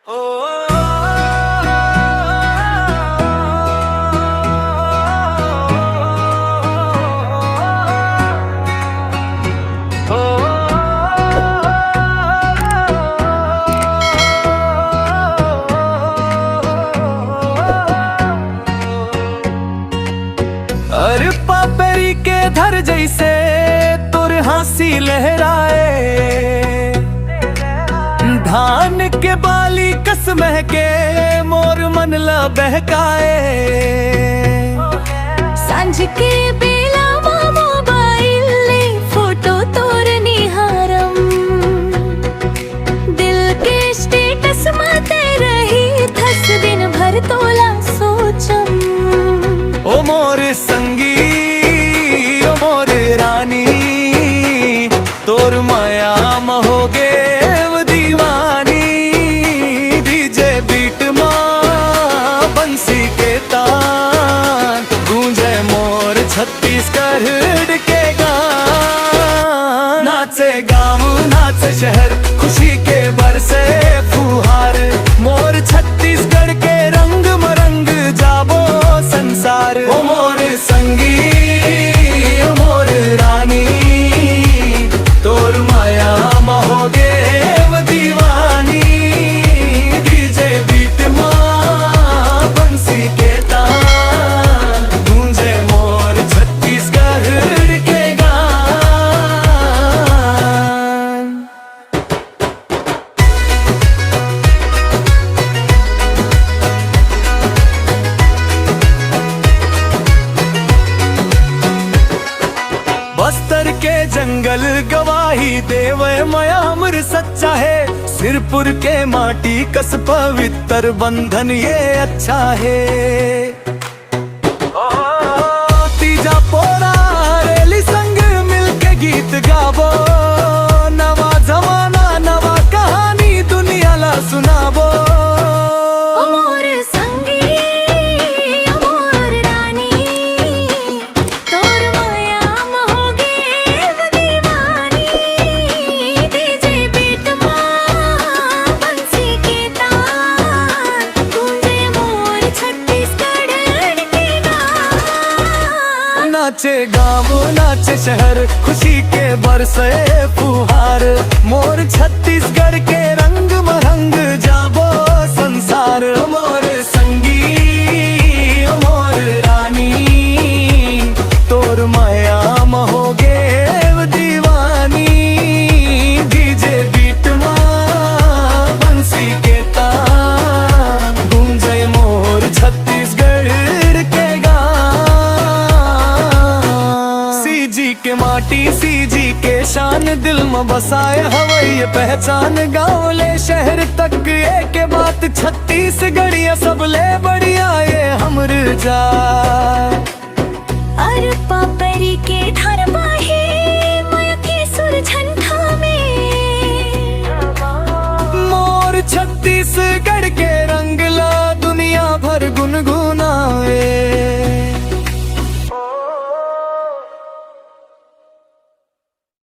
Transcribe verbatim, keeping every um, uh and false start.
अरे पापेरी के धर जैसे तोर हाँसी लहराए, धान के बाली कस महके मोर मन ला बहकाए। सांझ के बेला मा मोबाइल ले फोटो तोर निहारम, दिल के स्टेटस मा ते रही थस दिन भर तोला सोचम। ओ मोर संगी, ओ मोर रानी, तोर मया म हो गेव दीवानी। डीजे बीट मा बंसी के तान गूंजे मोर छत्तीसगढ़ के गान। नाचे गाँव, नाचे शहर, खुशी के बरसे फुहार। मोर छत्तीसगढ़ के रंग म रंग जाबो संसार। ओ मोर संगी, ओ मोर रानी, तोर मया म हो गेव दीवानी। डीजे बीट मा बंसी के तान गूंजे मोर छत्तीसगढ़ के गान। बस्तर के जंगल गवाही देवे, मया हमर सच्चा हे। सिरपुर के माटी कस पवित्र, बंधन ये अच्छा हे। तीजा पोरा रेली संग मिलके गीत गाबो, नवा जमाना नवा कहानी दुनिया ला सुनाबो। ओ मोर संगी, ओ मोर रानी, तोर मया म हो गेव दीवानी। डीजे बीट मा बंसी के तान गूंजे मोर छत्तीसगढ़ के गान। नाचे गाँव, नाचे शहर, खुशी के बरसे फुहार। मोर छत्तीसगढ़ के रंग म रंग जाबो संसार। मोर संगी, मोर रानी, तोर मया म हो गेव दीवानी। डीजे बीट मा बंसी के तान गूंजे मोर छत्तीसगढ़ के गान। सीजी के माटी, सीजी के शान, दिल म बसाए हवय ये पहचान। गाँव ले शहर तक एक बात, छत्तीसगढ़िया सबले बढ़िया ये हमर जात। अरे पापेरी के धर बाही